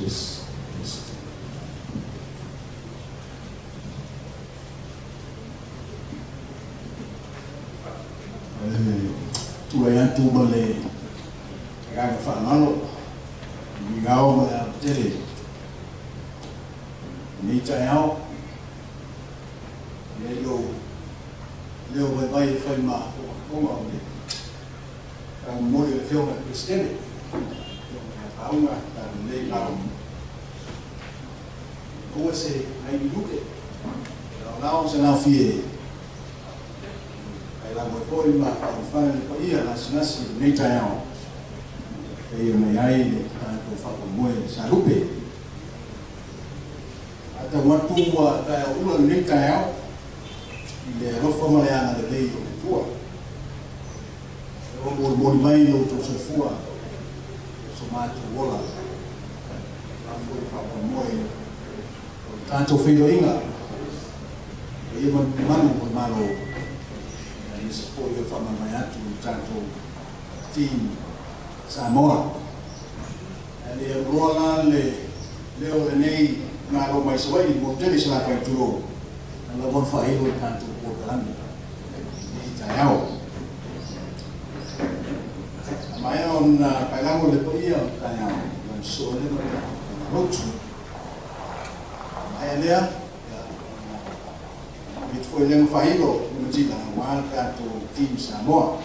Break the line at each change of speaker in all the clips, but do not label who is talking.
Test, test.
Tulai atu ma le agaga faaaloalo migao ma le avatele lenei taeao ia i lou leo vaivai e fai ma faafofoga o le taumomoli o le Afioga i le Peresetene, Afioga ia Pauga Talalelei Pauga. Aua se nai minute laolao se laofie ai lava foi ma faaulufale le paia lasilasi i lenei taeao e pei ona i ai le tatou faamoemoe sa lupe. A tau atu ua taeao ula lenei taeao i le alofa ma le agalelei o le Atua. E ua molimoli mai lo outou soifua so matou ola la foi faamoemoe o le tatou feiloaiga e ia manumanu o le Malo aemaise foi o le faamamae atu i le tatou team Samoa. Ae le aluloa la le leo o lenei Malo mai Savaii mo tele se lafai tulou na lava ona faailo le tatou polokalame i taeao. Maea ona paelago le paia o le taeao ona sosoo lea ma le tatou lotu. Maea lea, ona foi lea ma faailo le matila aua le tatou team Samoa.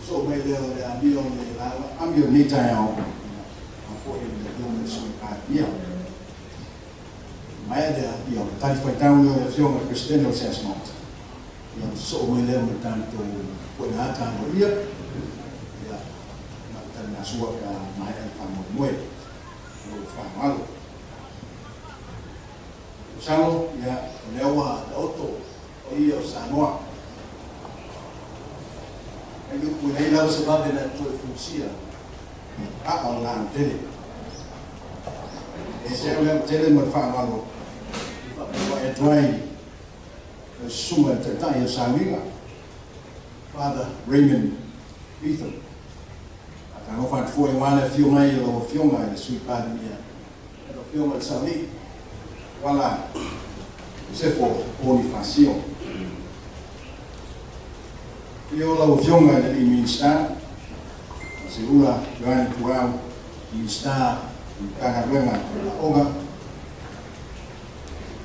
So mai lea o le amio o le lauga amio lenei taeao ma foi le Afioga i le Sui Palemia. Maea lea, ia o le talifuaitau lea o le Afioga i le Peresetene o le SASNOT. Ia ona sosoo mai lea ma le tatou poina ata aloaia ia ma le taligasua pe a maea le faamoemoe o lou faaaloalo. Masalo, ia, o lea ua taoto paia o Samoa. Ai upu e leai lava se vave na toe fusia aa o le lautele. E se o le autele ma le faaaloalo i faapitoai atu ai le susuga i le Taitai o Sauniga, Father Raymond Beatham. Faatalofa atu foi aua le afio mai o lau Afioga i le Sui Palemia, lau Afioga i le Saolii, Uala Iosefo Ponifasio. Afio lau Afioga i le alii Minisita, Seiula Ioane Tuau, Minisita o le Matagaluega o Aoga,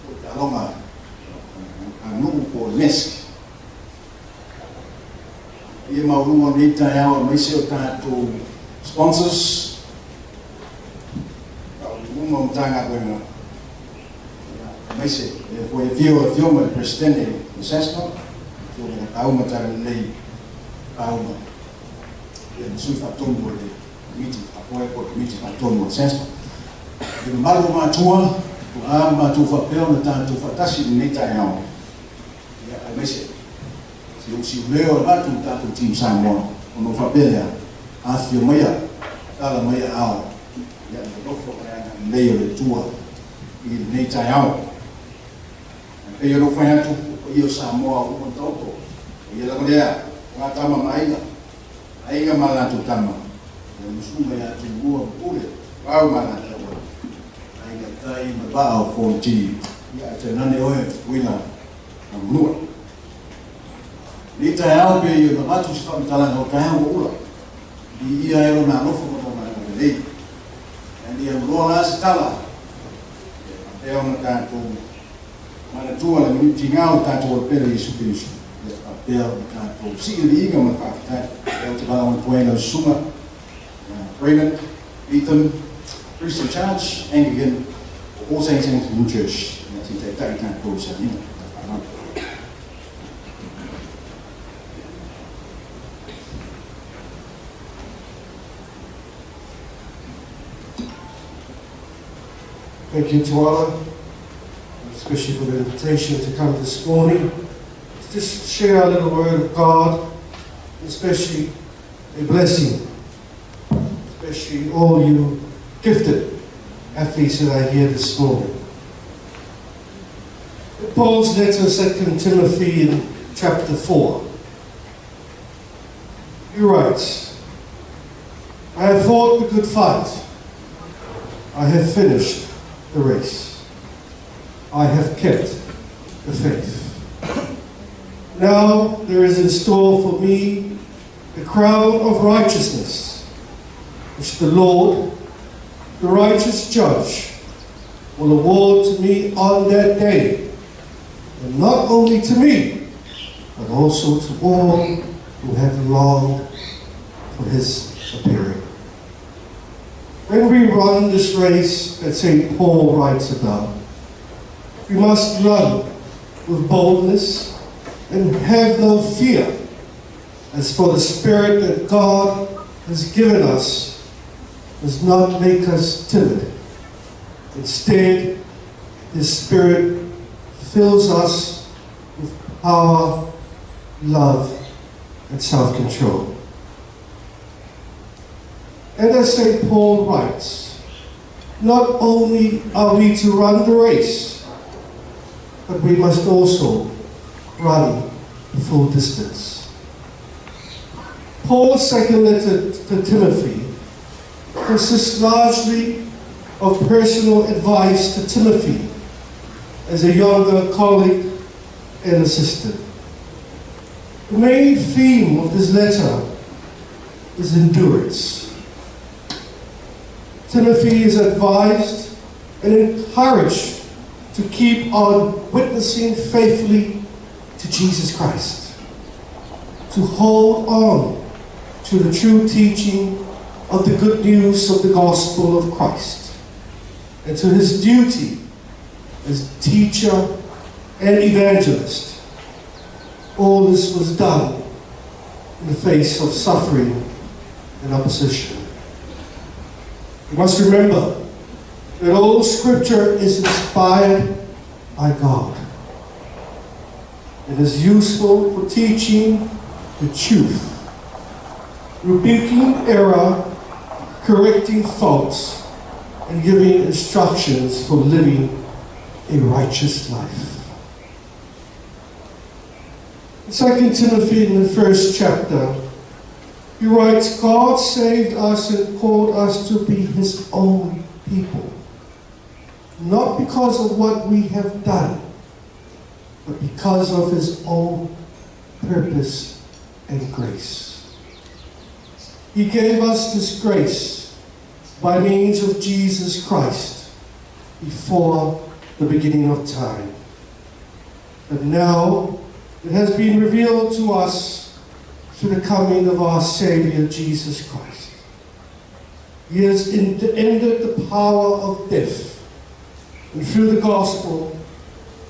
o Taaloga Aganuu po o le MESC. Ia maualuga o lenei taeao aemaise o tatou sponsors, faauluuluga o Matagaluega, aemaise lea foi afio o le Afioga i le Peresetene o le SASNOC, Afioga ia Pauga Talalelei Pauga, ia ma sui faatonu o le Komiti Faafoe po o le Komiti Faatonu o le SASNOC. Le mamalu o matua, tuaa ma matou faapea ona tatou faatasi i lenei taeao, ia aemaise se usiuleo e avatu i le tatou team Samoa, ona ou faapea lea, afifio maia, tala mai aao, ia le alofa ma le agalelei o le Atua i lenei taeao. Ae pei ona ou fai atu, o paia o Samoa ua uma ona taoto, o ia lava lea, o a tama ma aiga, aiga ma latou tama, ia musu mai ia Tumua ma Pule, Ituau ma Alataua, Aiga Tai ma le Vaa o Fonoti, ia ae tainane oe Tutuila ma Manua. Lenei taeao pei ona avatu se faamatalaga o taeao ua ula, viia ai lona alofa ma lona agalelei. Ae ne i aluloa la se tala, e faapea ona tatou manatua le minute tiga o le tatou Alapele Iesu Keriso, ia faapea ona tatou sii le viiga ma le faafetai. Lea ou te valaau atu ai i lau susuga Raymond Ethan, Priest in Charge, Anglican, All Saints Anglican Church, ia se i taitai tatou i sauniga. Ma le faaaloalo.
Thank you, Tuala, especially for the invitation to come this morning to just share a little word of God, especially a blessing, especially all you gifted athletes that are here this morning. Paul's letter, 2 Timothy, in chapter 4, he writes, I have fought the good fight. I have finished the race. I have kept the faith. Now there is in store for me the crown of righteousness, which the Lord, the righteous judge, will award to me on that day, and not only to me, but also to all who have longed for his appearing. When we run this race that St. Paul writes about, we must run with boldness and have no fear, as for the Spirit that God has given us does not make us timid. Instead, His Spirit fills us with power, love, and self-control. And as St. Paul writes, not only are we to run the race, but we must also run the full distance. Paul's second letter to Timothy consists largely of personal advice to Timothy as a younger colleague and assistant. The main theme of this letter is endurance. Timothy is advised and encouraged to keep on witnessing faithfully to Jesus Christ, to hold on to the true teaching of the good news of the gospel of Christ, and to his duty as teacher and evangelist. All this was done in the face of suffering and opposition. You must remember that all Scripture is inspired by God. It is useful for teaching the truth, rebuking error, correcting faults, and giving instructions for living a righteous life. In 2 Timothy, in the first chapter, he writes, God saved us and called us to be his own people, not because of what we have done, but because of his own purpose and grace. He gave us this grace by means of Jesus Christ before the beginning of time. But now it has been revealed to us through the coming of our Savior, Jesus Christ. He has ended the power of death, and through the gospel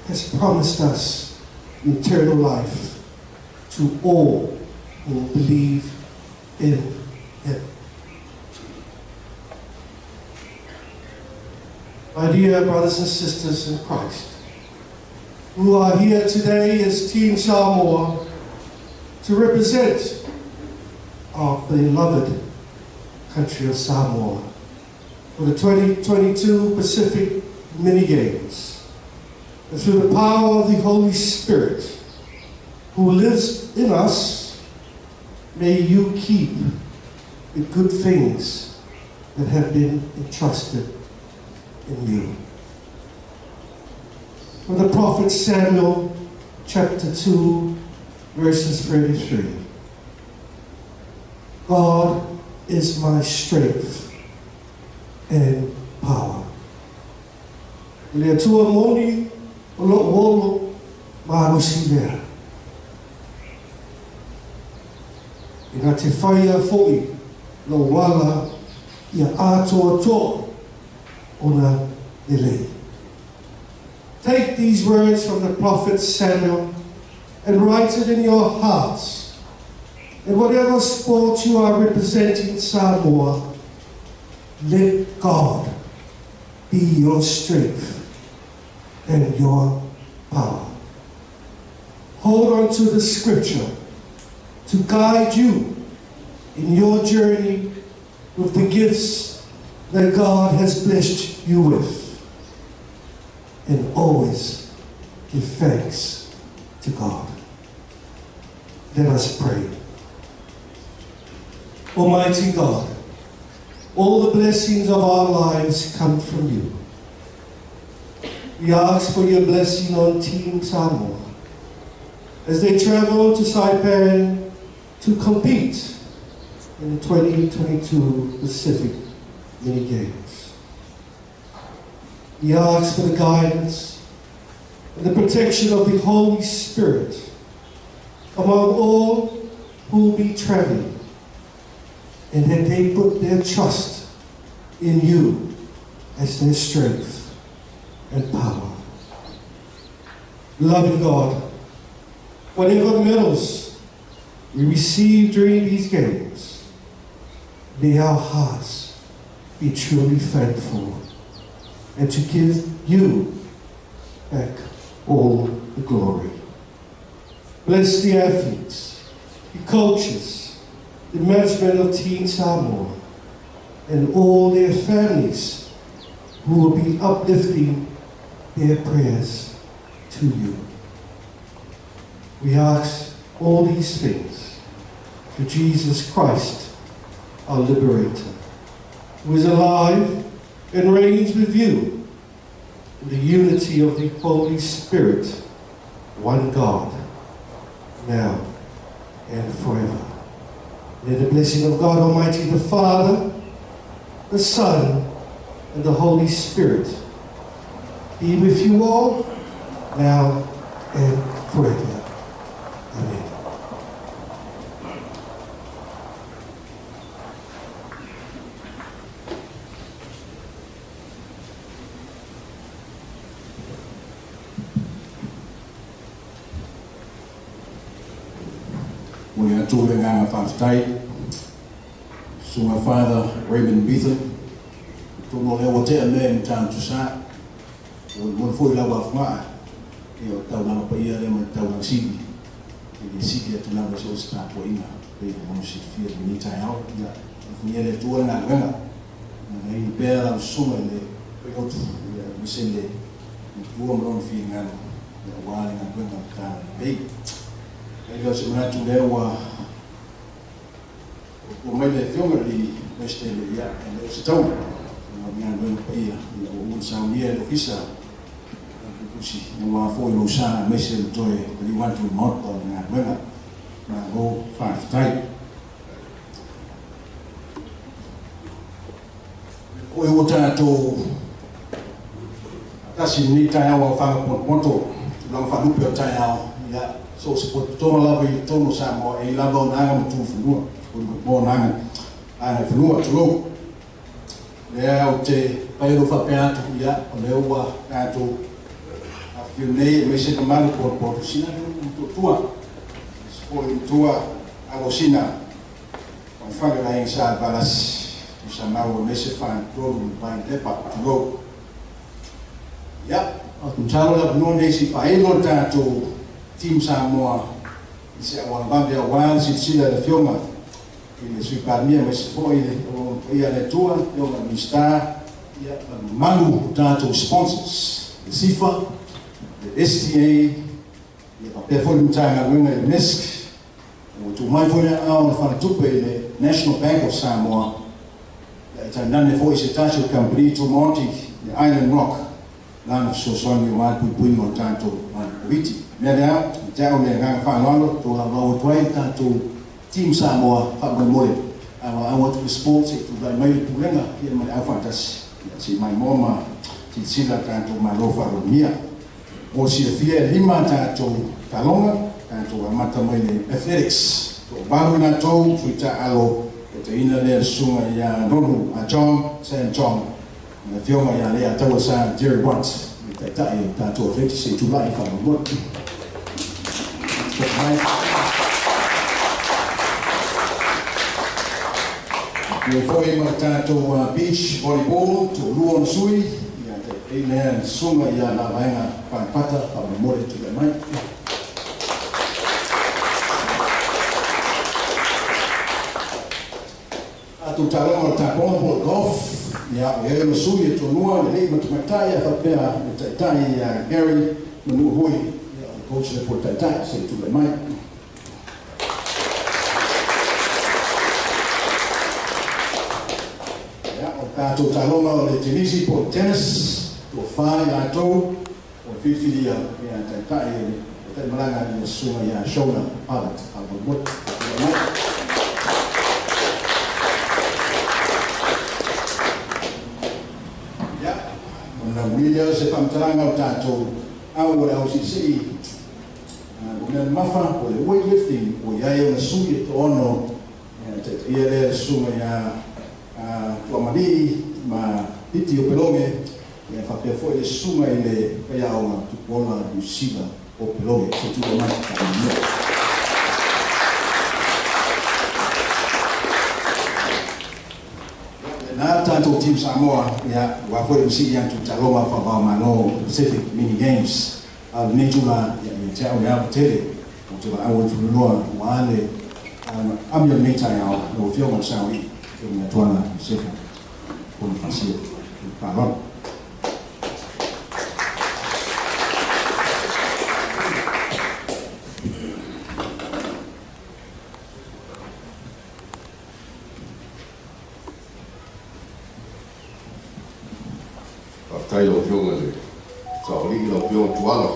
has promised us eternal life to all who will believe in him. My dear brothers and sisters in Christ, who are here today as Team Samoa to represent our beloved country of Samoa for the 2022 Pacific Mini Games, and through the power of the Holy Spirit who lives in us, may you keep the good things that have been entrusted in you. From the prophet Samuel, chapter 2, verses 33. God is my strength and power. Le Atua moni o lo'u olo malosi lea. E na te whaia fo'i lou ala ia atoatoa ona lelei. Take these words from the prophet Samuel and write it in your hearts. In whatever sport you are representing Samoa, let God be your strength and your power. Hold on to the scripture to guide you in your journey with the gifts that God has blessed you with. And always give thanks to God. Let us pray. Almighty God, All the blessings of our lives come from you. We ask for your blessing on Team Samoa as they travel to Saipan to compete in the 2022 Pacific Mini Games. We ask for the guidance and the protection of the Holy Spirit among all who will be traveling, and that they put their trust in you as their strength and power. Loving God, whatever medals we receive during these games, may our hearts be truly thankful and to give you back all the glory. Bless the athletes, the coaches, the management of Team Samoa, and all their families who will be uplifting their prayers to you. We ask all these things through Jesus Christ, our Liberator, who is alive and reigns with you in the unity of the Holy Spirit, one God, now and forever. May the blessing of God Almighty, the Father, the Son, and the Holy Spirit be with you all, now and forever. Amen.
Mo le Atua le agaga faafetai, Susuga Father Raymond Beathard, atonu o lea ua tea mea i Matautu Sa, ua molimoli foi lau afugaa, ia o le taulaga paia lea ma le taulaga sili, e le sili atu lava i so o se tapuaiga, pei ona ou silafia i lenei taeao. Ia, alofagia e le Atua le galuega, lagaina pea lau susuga i le Failautu, ia, aemaise le Matua ma lona finagalo, ia, aua le galuega o le talalelei. E le o se manatu lea ua ua mai le Afioga i le Peresetene, ia, e le o se taula, ona o le galuega paia, ia, ua uma ona saunia e le Ofisa Tusitusi, aua foi lou sa aemaise le toe taliu atu i le Maota o le galuega. Malo faafetai. O lea foi ua tatou faatasi i lenei taeao aofaga potopoto, tulaga faalupe o taeao, ia, so o se potopotoga lava i totonu o Samoa, e i ai lava ona aga ma tu fanua, ona aga agaifanua, tulou. Lea ou te fai lou faapea atu, ia, o lea ua tatou afifio nei, aemaise le mamalu potopoto, sina lea upu Motootua, aemaise foi le matua Alosina, o le fale o le Aiga Sa Valasi, Tuisamau, aemaise Fagatolu ma le Vainalepa, tulou. Ia, ou te masalo le avanoa lenei se i faailo le tatou Team Samoa i se auala vave aua le silasila i le Afioga i le Sui Palemia aemaise foi le Auauna Paia a le Atua, Afioga i le Minisita, ia, ma le mamalu o tatou sponsors, le SIFA, le STA, ia faapea foi le Matagaluega i le MESC, ua tuu mai foi le aao o le Faletupe i le National Bank of Samoa, ia e tainane foi se tasi o kamupani tumaoti, le Island Rock, lana fesoasoani aua le puipuiga o le tatou Koviti. O le mea lea, ia te au le agaga faaaloalo, tolaulau atu ai le tatou Team Samoa faamolemole, auaau atu le sports se i tulai mai le Pulega ia ma le aufaatasi, ia se i maimoa ma silasila le tatou Malo faaaloalogia. Mo le silafia e 5 a tatou taaloga, tatou amata mai le athletics, toavalu i latou, sui taaalo taitaiina lea le susuga ia Nonu a John Sam John ma le afioga ia Leiataua Sa Jerry White, le taitai o tatou athletics se i tulai faamolemole. Ia foi ma le tatou beach volleyball, toalua ona sui, ia taitai lea le susuga ia Lavaega Panifata faamolemole tulai mai. Tatou taaloga o le tapoga po o le golf, ia, o i ai ona sui e toalua, le alii ma le tamaitai, ae faapea le taitai ia Gary Manuahui, ia, o le coach lea po o le taitai, se i tulai mai. Tātou tālonga o le tenisi po tennis, toa 4 i latou, o le filifilia ia taitai le tai malaga i le susuga ia Shona Palat. Faamolemole. Ia, ona mulia se faamatalaga o tatou au o le ausiisii o mea mafa o le weightlifting o iai ona sui e to'ono taitaia lea le susuga ia Tuamalii ma Piti o Peloge ia faapea foi le susuga i le faiaoga Tupuola Niusila o Peloge se tuua mai faamolemole. Na tātou Team Samoa ia ua foi le masii atu taloga faavaomalo Pacific Mini Games a lenei tula ia ia te au le ava tele o te valaau atu loa ua le ami o lenei taeao lau Afioga le Saoalii Afioga ia Tuala Iosefa Ponifasio Faaaloalo.
Faafetai lau Afioga i le Saoalii, lau Afioga Tuala,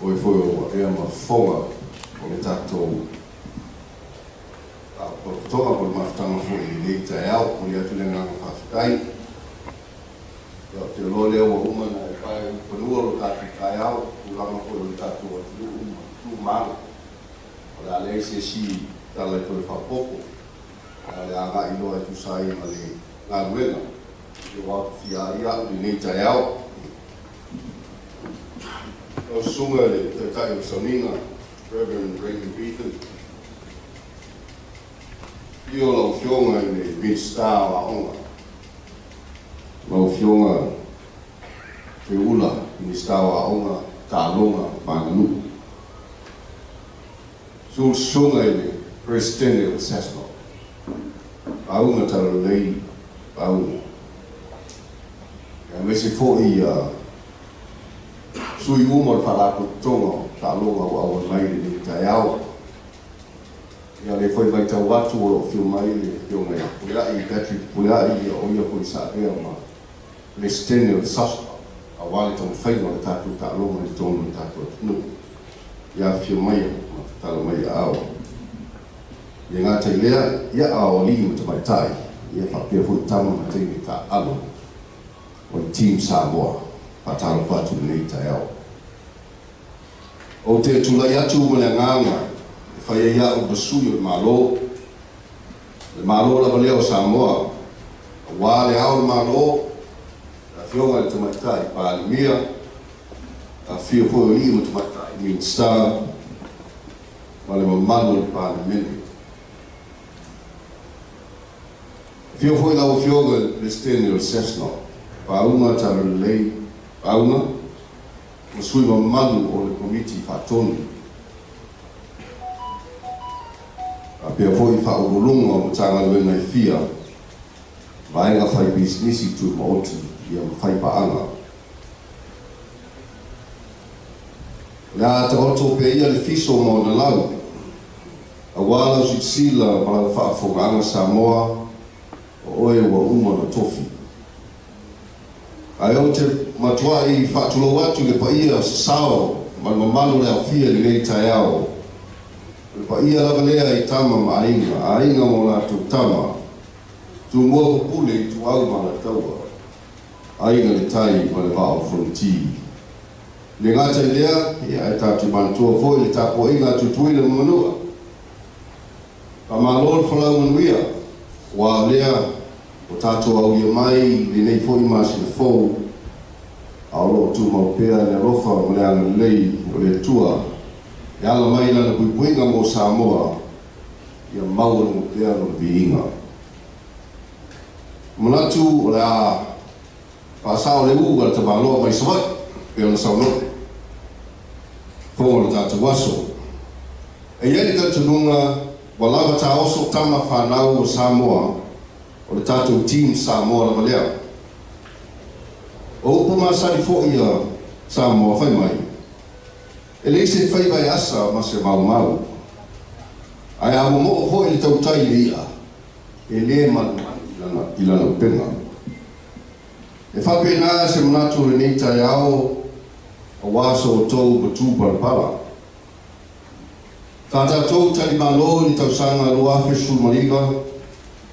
oe foi o ea ma fofoga o le tatou potopotoga po le mafutaga foi i lenei taeao. Momoli atu le agaga faafetai. Ia, ou te iloa lea ua uma ona e pae fanua lo tatou taeao, tulaga foi o le tatou atunuu ma tu ma aga. O le a leai se isi tala e toe faaopoopo, ae o le agai loa e tusa ai ma le galuega ua atofia ai au i lenei taeao. Lau Susuga i le Taitai o le Sauniga, Reverend Raymond Beathan, afio lau Afioga i le Minisita o Aoga, lau Afioga Feula, Minisita o Aoga, Taaloga ma Aganuu. Susu le Susuga i le Peresetene o le SASNOC, Lauga Talalelei Lauga, aemaise foi ia sui uma o le Faalapotopotoga o Taaloga ua auai mai i lenei taeao. Ia, o lea foi matau atu o lo o afio mai le Afioga ia Puleai, Patrick Puleai, ia o ia foi sa avea ma Peresetene o le SASPA aua le taumafaiga o le tatou taaloga i totonu o le tatou atunuu. Ia afifio mai ma tatalo mai aao. E le gata i lea, ia a o alii ma tamaitai, ia faapea foi tama ma teine taaalo o le Team Samoa. Faatalofa atu i lenei taeao. Ou te tulai atu ma le agaga e fai ai au ma sui o le Malo, le Malo lava lea o Samoa, aua le ao o le Malo, le Afioga i le Tamaitai Palemia, afifio foi o alii ma tamaitai Minisita ma le mamalu o le Palemene. Afio foi lau Afioga i le Peresetene o le SASNOC, Pauga Talalelei Pauga, ma sui mamalu o le Komiti Faatonu. Faapea foi faauluuluga o Matagaluega e fia, vaega fai pisinisi tumaoti ia ma faipaaga. O le a taoto pea ia le fiso ma ona lau, aua lau silasila ma lau faafofogaaga Samoa, o oe ua uma ona tofi. Ae ou te matuai faatulou atu i le paia sasao ma le mamalu o le aofia i lenei taeao. O le paia lava lea i tama ma aiga, aiga ma o latou tama, Tumua ma Pule, Ituau ma Alataua, Aiga i le Tai ma le Vaa o Fonoti. E le gata i lea, ia ae tatou manatua foi le tapuaiga a Tutuila ma Manua. Faamalo le folau manuia, aua o lea ua tatou aulia mai i lenei foi masina fou, a o lo o tumau pea le alofa ma le agalelei o le Atua e ala mai i Lana puipuiga mo Samoa, ia maualuga pea lona viiga. Manatu o le a faasao le ū a le tamaloa mai Savaii pei ona saunoa fofoga o le tatou aso. E i ai le talitonuga ua lava taoso tama fanau o Samoa, o le tatou Team Samoa lava lea. O upu masani foi a Samoa fai mai, e leai se faiva e asa ma se maumau. Ae a momoo foi le tautai i le i'a, e le malumalu. i lana upega. E faapena se manatu o lenei taeao auā so outou matupalapala. Sa tatou talimalo i le tausaga 2019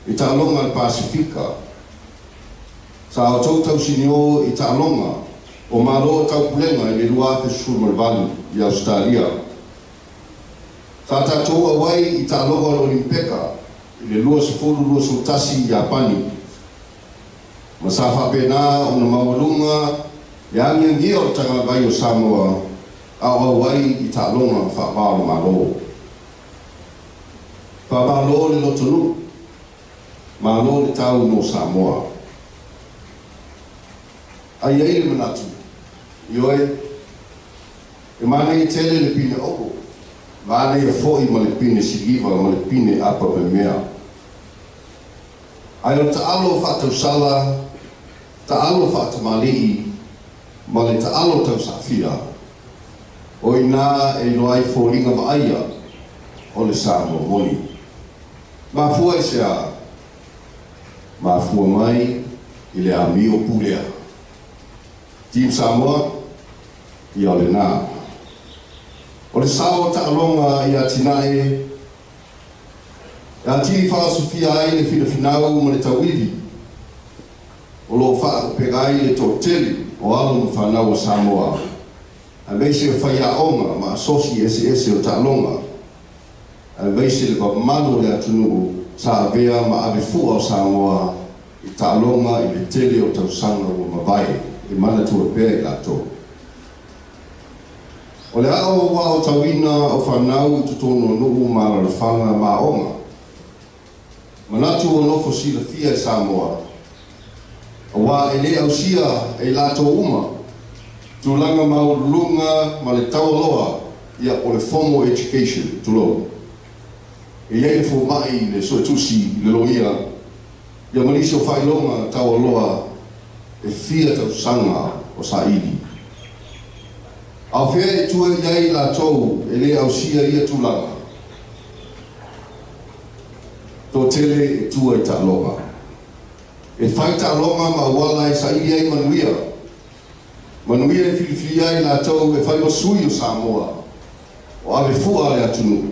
i taaloga a le Pasefika. Sa outou tausiniō i taaloga o Malo o Taupulega i le 2018 i Ausetalia. Sa tatou auai i taaloga o le Olimpeka i le 2021 i Iapani. Ma sa faapena ona maualuga le agiagia o le tagavai o Samoa a o auai i taaloga faava o le Malo. Faamalo le lotonuu, malo le tau mo Samoa. Ae i ai le manatu, ioe, e manaia tele le pine olo, manaia foi ma le pine siliva ma le pine apa memea. Ae o le taalo faatausala, taalo faatamalii ma le taalo tausaafia, o i ina e iloa ai foliga vaaia o le Samoa moni. Mafua i se a? Mafua mai i le amio pulea. Team Samoa, ia o lena. O le sao o taaloga i atinae e atili faaosofia ai le finafinau ma le tauivi o lo o faaupega ai le toatele o alo ma fanau a Samoa, aemaise o faiaoga ma asosi eseese o taaloga, aemaise le mamalu o le atunuu sa avea ma avefua o Samoa i taaloga i le tele o tausaga ua mavae e manatua pea i latou. O le aoaotauina o fanau i totonu o nuu ma alaalafaga ma aoga. Manatu ua nofo silafia e Samoa, aua e le ausia e i latou uma tulaga maualuluga ma le taualoa, ia po o le formal education, tulou. E i ai le fomai, le suetusi, le loia, ia ma nisi o faailoga taualoa e fia tausaga o saili. A o fea e tua i ai i latou e le ausia ia tulaga? Toatele e tua i taaloga. E fai taaloga ma auala e saili ai manuia. Manuia e filifilia ai latou e fai ma sui o Samoa, o avefua a le atunuu,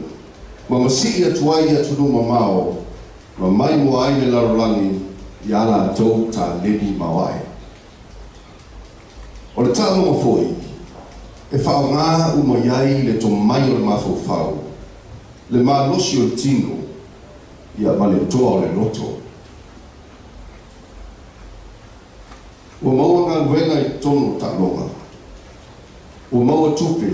ma masii atu ai i atunuu mamao, ma maimoa ai le lalolagi i a latou taleni maoae. O le taaloga foi, e faaaoga uma i ai le tomai o le mafaufau, le malosi o le tino, ia ma le toa o le loto. Ua maua galuega i totonu o taaloga. Ua maua tupe.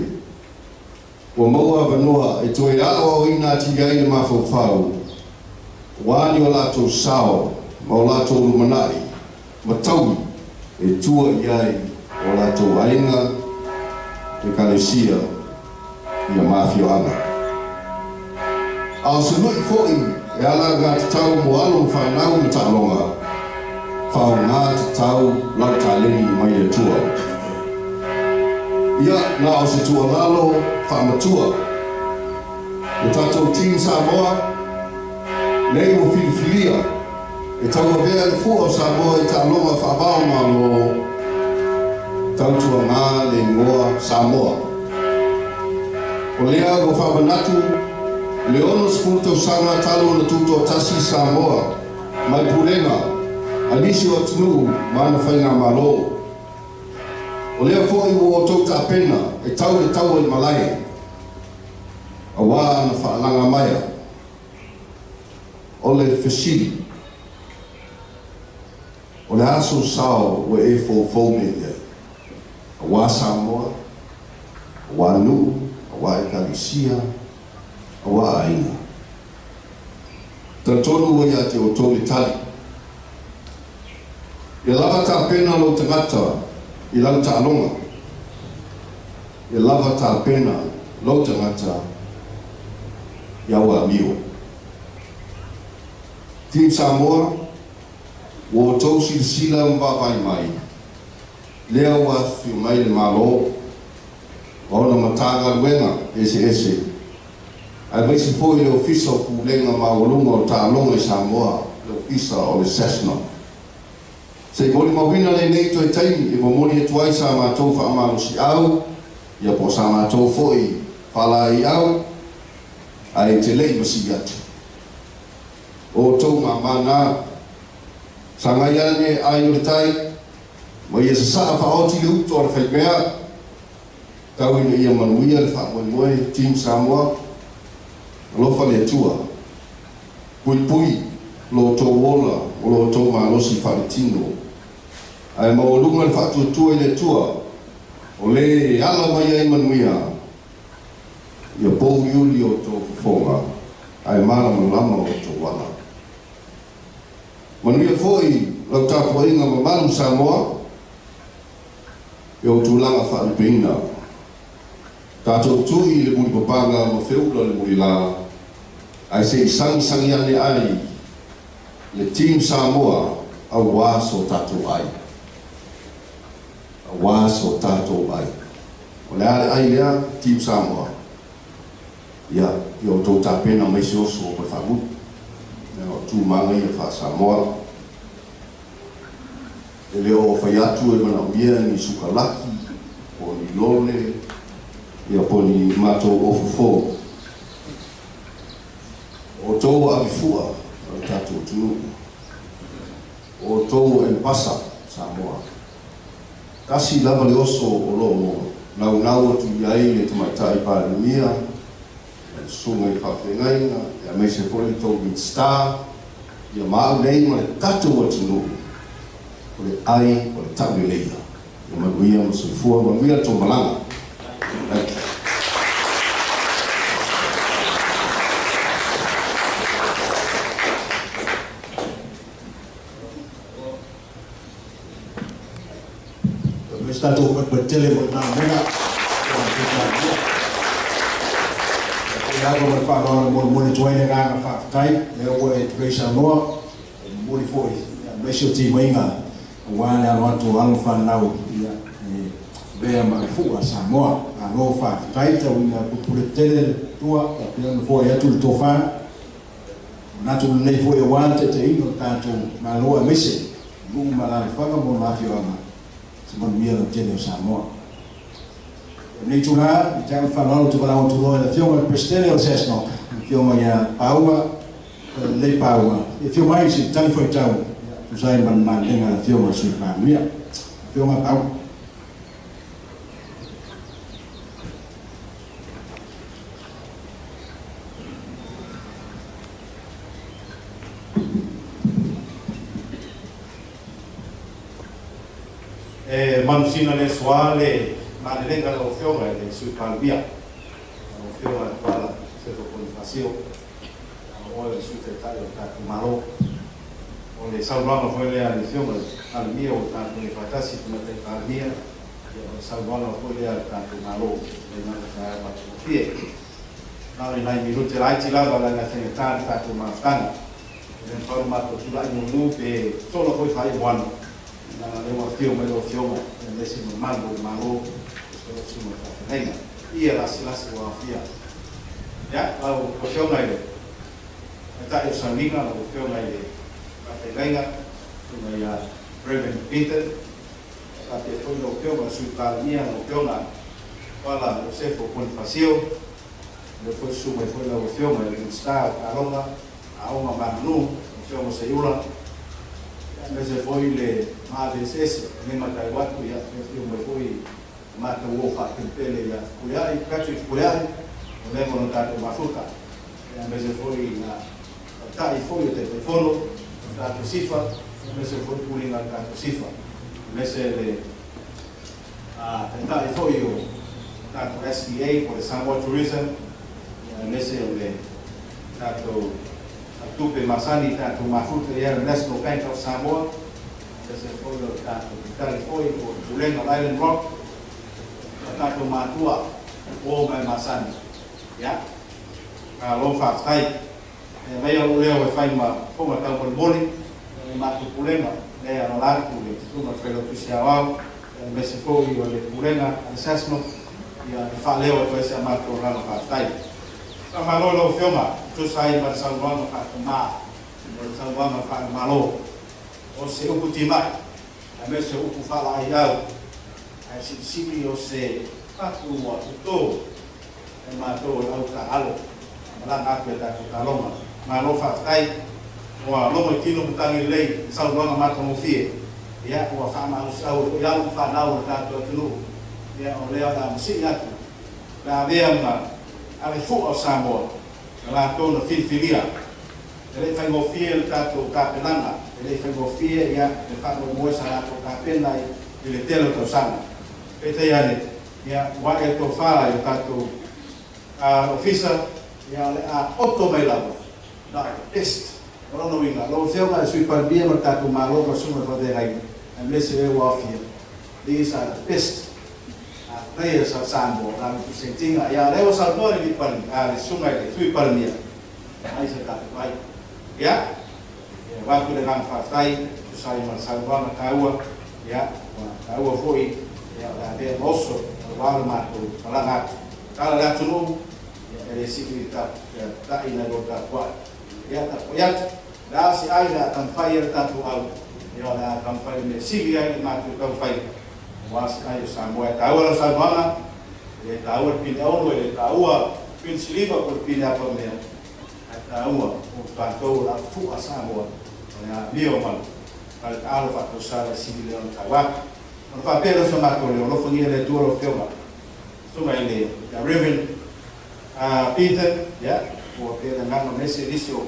Ua maua avanoa e toe aoaoina atili ai le mafaufau, aua ni o latou sao ma o latou lumanai ma taui e tua i ai o latou aiga, ekalesia, ia ma afioaga. A o se lui foi e ala alagatatau mo alo ma fanau ma taaloga, faaaoga tatau lau taleni mai le Atua. Ia, na o se tuualalo faamatua. Le tatou Team Samoa nei ua filifilia e tauavea le fua o Samoa i taaloga faavao Malo, tautuaga le igoa Samoa. O lea ua faamanatu le 60 tausaga talu ona tutoatasi Samoa mai pulega a nisi o atunuu ma ana faigamalo. O lea foi ua outou tapena e tau le taua i malae, auā ana faalaga maea. O le fesili, O le a sou sao ua e foufou nei i ai? Auā Samoa, auā nuu, auā Ekalesia, auā aiga. Talitonu ua ia te outou le tali. Ia lava tapena lou tagata i lau taaloga. Ia lava tapena lou tagata i au amio. Team Samoa, ua outou silasila ma vaavaai mai, lea ua afifio mai le Malo ma ona Matagaluega eseese, aemaise foi le Ofisa o Pulega Maualuga o Taaloga i Samoa, le Ofisa o le SASNOC. Se i molimauina lenei toe taimi e momoli atu ai sa matou faamalosiau, ia po o sa matou foi faalaeiau, ae te le i masii atu. O outou mamā na, sagai ane ai o le tai, ma ia sasaa faaoti le uto a le faimea, tau ina ia manuia le faamoemoe Team Samoa, alofa le Atua, puipui lo outou ola o lo outou malosi faaletino, ae maualuga le faatuatua i le Atua, o lē e ala mai ai manuia, ia pouliuli o outou fofoga, ae malamalama o outou ala. Manuia foi lau tapuaiga mamalu Samoa, i ou tulaga faalupeina. Tatou tui le mulipapaga ma feula le mulilā, ae se i sagisagi ane ai le Team Samoa auā so tatou ai. Auā so tatou ai. O le a le ai lea, Team Samoa? Ia, ia outou tapena mai se oso ma le faamuli. Ia, o tumaga ia faa-Samoa. E le o fai atu e manaomia ni sukalaki, po o ni lole, ia po o ni matou ofofo. O outou ua avefua o le tatou atunuu. O outou ua empasa Samoa. Tasi lava le oso o lo o naunau atu i ai le Tamaitai Palemia, le Susuga i Faafeagaiga, aemaise foi le tou Minisita, ia ma au nei ma le tatou atunuu, o le ai o le tauleleia. Ia manuia ma soifua, manuia le tou malaga. Thank you.
Se tatou patupatele mo le malamega. E ava ma le faaaloalo molimoli atu ai le agaga faafetai lea ua e tulei saunoa e momoli foi aemaise o timaiga aua le alo atu o alo ma fanau ia e avea ma avefua a Samoa. Malo faafetai tauina pupule tele le tua faapea ona foai atu le tofa manatu lelei foi aua le taitaiga o le tatou Malo aemaise nuu ma alaalafaga mo ona afioaga se manuia lautele o Samoa. O lenei itulā, i te ava faaaloalo ou te valaau atu loa i le Afioga i le Peresetene o le SASNOC, le Afioga ia Pauga, Talalelei Pauga, e afio mai se i talifuaitau e tusa ai ma le malelega a le Afioga i le Sui Palemia. Afioga Pauga.
E manusina le aso le malelega lau Afioga i le Sui Palemia, lau Afioga Tuala Sefo Ponifasio, o oe o le Sui Taitai o le tatou Malo. O le saunoaga foi lea a le Afioga i le Palemia ua tatou i faatasi Tamaitai Palemia, ia o le saunoaga foi lea a le tatou Malo i lena taeao matagofie. Na o ni nai minute laiti lava leaga e faigata le tatou mafutaga. E le mafai ona matou tulai mumu pe sola foi faaioano, leaga o lea ua afio mai lau Afioga aemaise mamalu o le Malo o lau Susuga i le Faafeagaiga. Ia lasilasi ua aofia. Ia, lau Afioga i le Taitai o Sauniga, lau Afioga i le Faafeagaiga, Afioga ia Reverend Peter, faapea foi lau Afioga i le Sui Palemia, lau Afioga Tuala Iosefo Ponifasio, lea foi susu mai foi lau Afioga i le Minisita o Taaloga, Aoga ma Aganuu, lau Afioga Seiula, aemaise foi le maave eseese le matau atu, ia e afio mai foi matou uo faapelepele ia Fepuleai, Patrick Fepuleai, ua leva ona tatou mafuta, aemaise foi na taitai foi o Taitaifono o tatou SIFA, aemaise foi pulega a le tatou SIFA, aemaise le taitai foi o tatou STA po o le Samoa Tourism, aemaise o le tatou tupe masani tatou mafuta ia le National Bank of Samoa, aemaise foi o le tatou taitai foi o le pulega o Island Rock, o tatou matua o mai masani. Ia, malo faafetai. E aumaia lou leo e fai ma fofoga taumolimoli i le matou pulega lea e alala atu le Susuga i le Failautusi Aoao aemaise foi o le pulega a le SASNOC, ia e faaleo atu ai si a matou agaga faafetai. Faamalo i lau Afioga e tusa ai ma le saunoaga faatama O le saunoaga faale-Malo. O se upu timai, aemaise o upu faalaaiau, ae silisili o se patu ua totō e matou o le au taaalo malaga atu e tatou taloga. Malo faafetai, ua logo i tino matagi lelei i saunoaga matagofie. Ia, ua faamausiau foi alo ma fanau o le tatou atunuu. Ia, o lea o le a masii atu le avea ma ave fua o Samoa na latou na filifilia. E le i faigofie le tatou tapenaga, e le i faigofie ia le faamoemoe sa latou tapena i le tele o tausaga. Peitai ane, ia, ua ae le tofa i le tatou ofisa, ia, o le a oto mai lava na o the best. O lona uiga, lau Afioga i le Sui Palemia ma le tatou Malo ma le Susuga i le Faafeagaiga, aemaise e ua aofia, these are the best players of Samoa na representing. Ia, lea ua saunoa le Palemia, le Susuga i le Sui Palemia, ai se tatou ai. Ia, avatu le agaga faafetai tusa ai ma le saunoaga taua. Ia, ua taua foi, ia, o le a avea ma oso aua le matou malaga atu. Tala le atunuu, ia, e le sili ta'i nai lo tapuai. Ia, tapuai atu, le a se ai le a taumafai ai le tatou au, ia, o le a taumafai le mea sili ai le matou taumafai aua se ai o Samoa. E taua lau saunoaga, e le taua le pine auro, e le taua pine siliva po o le pine apa mea, ae taua o tatou o le afu'a Samoa o le amio ma le taalo faatausala e sili lea ona taua atu. Ona faapea lea o se matou leo, alofagia le Atua lau Afioga, Susuga i le Reverend Peter, ia, ua pea le agaga ma ese nisi o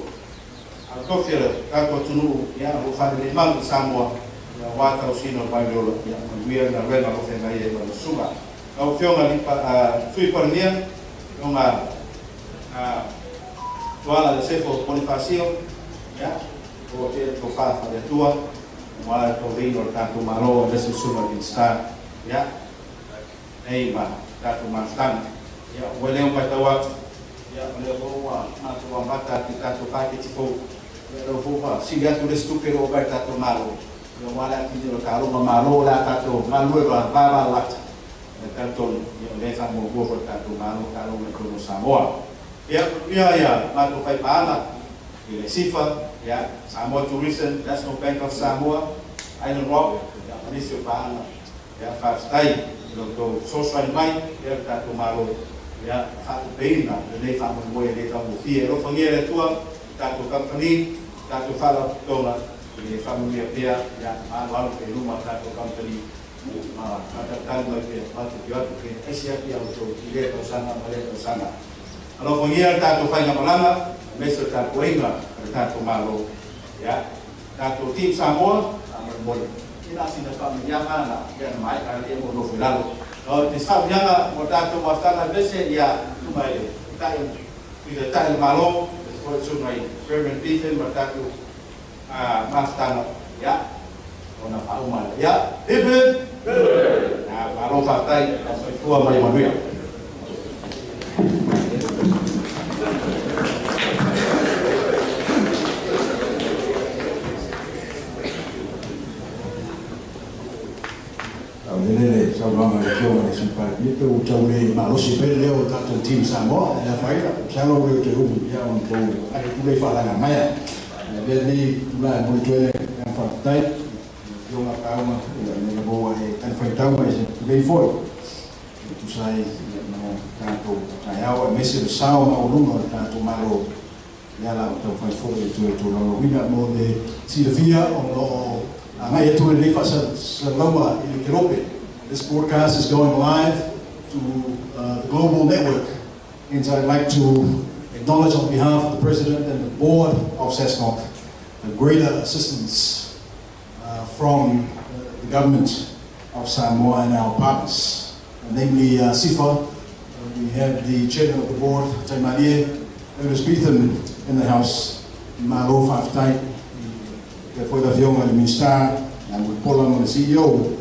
alatofi o le tatou atunuu, ia, o lo o faalelei mau i Samoa, ia, aua tausiga o le vai o le ola, ia, manuia le galuega o lo o feagai ai ma lau susuga. Lau Afioga i le Sui Palemia, Afioga Tuala Iosefo Ponifasio, ia, ua pea le tofa faale-Atua aua le tauveina o le tatou Malo, aemaise le Susuga i le Minisita, ia, nei ma tatou mafutaga. Ia, ua leo matau atu, ia, o lea foi ua matou amata atu i tatou paketi fou. Ia, lea foi ua sili atu le isi tupe o lo o mai i le tatou Malo, ia, aua le atinae o le taloga Malo o le a tatou galulue vavalalata. Ia, talitonu, ia, o lea e faamuamua foi le tatou Malo taloga i totonu o Samoa. Ia, manuia ia matou faipaaga i le SIFA, ia, Samoa Tourism, National Bank of Samoa, Island Rock, ia, ma nisi o paaga. Ia, faafetai i lo outou fesoasoani mai, ia, le tatou Malo, ia, faatupeina lenei faamoemoe e le taugofie. E alofagia le Atua i tatou kamupani, tatou faalapotopotoga, i le faamanuia pea, ia, ma aloalo pea i luma tatou kamupani, ma faatalitali mai pea, matou te o atu pea, aisi atu ia outou i lea tausaga ma lea tausaga. Alofagia le tatou faigamalaga, aemaise o le tapuaiga a le tatou Malo. Ia, tatou Team Samoa, faamolemole, ina sina faamanuiaga na ia na maea lea mo nofo i lalo. O te faamanuiaga mo tatou mafutaga aemaise ia susuga i le Taitai, Sui Taitai o le Malo, aemaise foi le Susuga i Reverend Beaton ma le tatou mafutaga, ia, ona faauma lea. Ia, hip hip! Malo faafetai, soifua ma ia manuia.
Saulele le saunoaga i le Afioga i le Sui Palemia, pe ua tau le malosi pea le leo o le tatou Team Samoa i le afaina. Masalo ua le o toe umi ia ona outou ae tulei faalaga mai. Ae avea lenei tulaga e momoli atu ai le agaga faafetai i le Afioga Pauma ina ia maua e talifuaitau mai se tulei foi e tusa ai ma tatou taeao, aemaise le sao maualuga o le tatou Malo le ala o taumafai foi e toe tolaulauina mo le silafia o lo o agai atu lenei faasalalauga i le kelope. This broadcast is going live to the global network, and I'd like to acknowledge on behalf of the President and the Board of SASNOC the greater assistance from the government of Samoa and our partners, namely SIFA. We have the chairman of the board, Taimalie Ernest Beetham, in the house. Malo faafetai le foi le Afioga i le Minisita, Mulipola ma le CEO.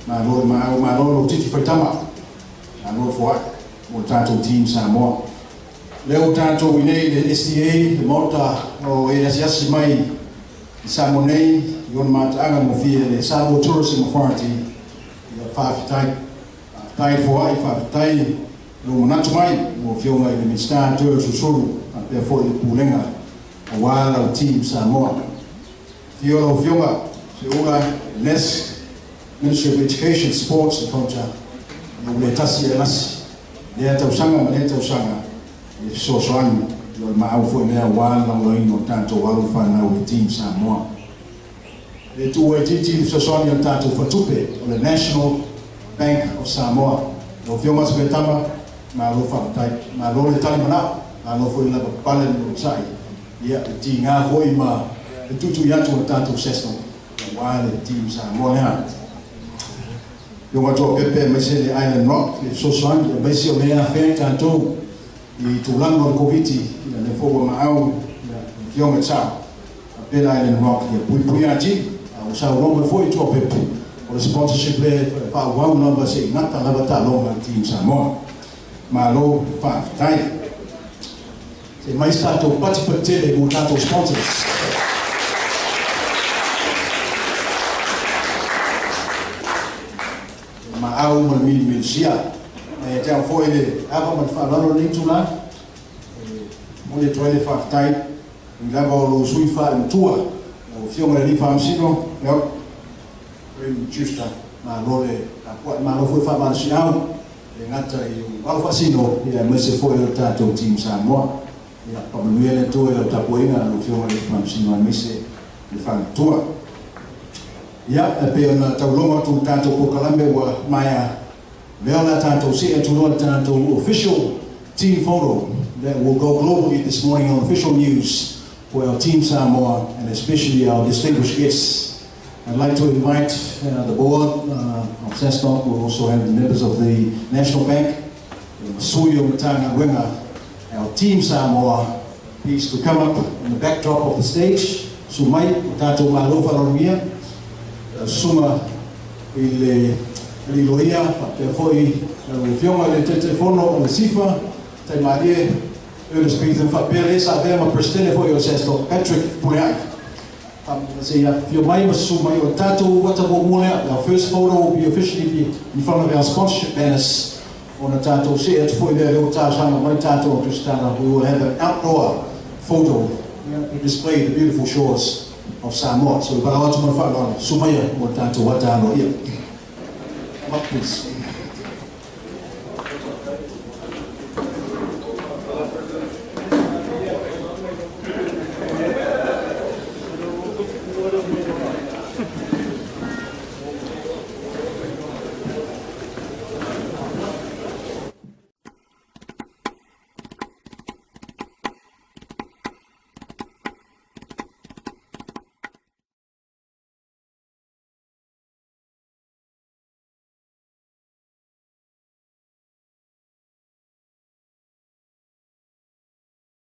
Malo le maau, malo lo titi faitama, malo le foai mo le tatou Team Samoa. Lea ua tatou i nei le STA, le Maota o e asiasi mai i Samoa nei i ona mataaga gofie le Samoa Tourism Authority. Ia, faafetai, faafetai le foai, faafetai lo manatu mai mo Afioga i le Minisita Toe Toeolesulusulu faapea foi le Pulega. Auā lau Team Samoa. Afio lau Afioga Seuula Les, Ministry of Education, Sports and Culture, ia ua le tasi ae lasi lea tausaga ma lea tausaga i le fesoasoani, ia o le maau foi lea auā le lagolagoina o tatou alo ma fanau i le Team Samoa. E le tuua itiiti le fesoasoani a le tatou Faletupe o le National Bank of Samoa. Lau Afioga Safetama, malo faafetai, malo le talimanao, malo foi le lavapapale ma le onosai, ia le tiga foi ma le tuitui atu o le tatou SASNOC aua le Team Samoa lea. Afioga Toapepe aemaise le Island Rock le fesoasoani, aemaise o lea afea tatou i tulaga o le Koviti, ia lea foi ua maau ia le Afioga Tsao faapea le Island Rock ia puipuia atili, a ua saunoa mai foi Toapepe o le sponsorship lea e faaauau lava se i gata lava taaloga a le Team Samoa. Malo faafetai. Se i mai se tatou patipati tele mo tatou sponsors. Le maau ma le milimilisia. E ia te au foi le ava ma le faaaloalo i lenei itula, e momoli atu ai le faafetai i lava o lou sui faale-matua, lau Afioga i le Alii Faamasino, Raymond Schuster, malo le tapuai, malo foi le faamalosiau, e le gata i ou alo faasino, aemaise foi o le tatou Team Samoa. Ia faamanuia le Atua i lau tapuaiga lau Afioga i le Faamasino aemaise le faletua. Ia, e pei ona taulogo atu le tatou polokalame ua maea, lea o le a tatou see atu loa le tatou official team photo that will go globally this morning on official news for our Team Samoa and especially our distinguished guests. I'd like to invite the board of SASNOC. We'll also have the members of the National Bank, sui o Matagaluega, our Team Samoa, please to come up in the backdrop of the stage. Susu mai, o tatou malo faaloalogia, susuga i le alii loia, faapea foi lau Afioga i le Taitaifono o le SIFA, Taimalie Ernest Betham, faapea le sa avea ma Peresetene foi o le SASNOC, Patrick Puleai. Se i afifio mai ma susu mai, o le tatou ata muamua lea. Our first photo will be officially be in front of our sponsorship banners ona tatou see atu foi lea, lea ua talosaga mai tatou Kristana. We will have an outdoor photo to display the beautiful shores of Samoa. So valaau atu ma le faaaloalo, susu maia mo le tatou ata aloaia. Come up, please.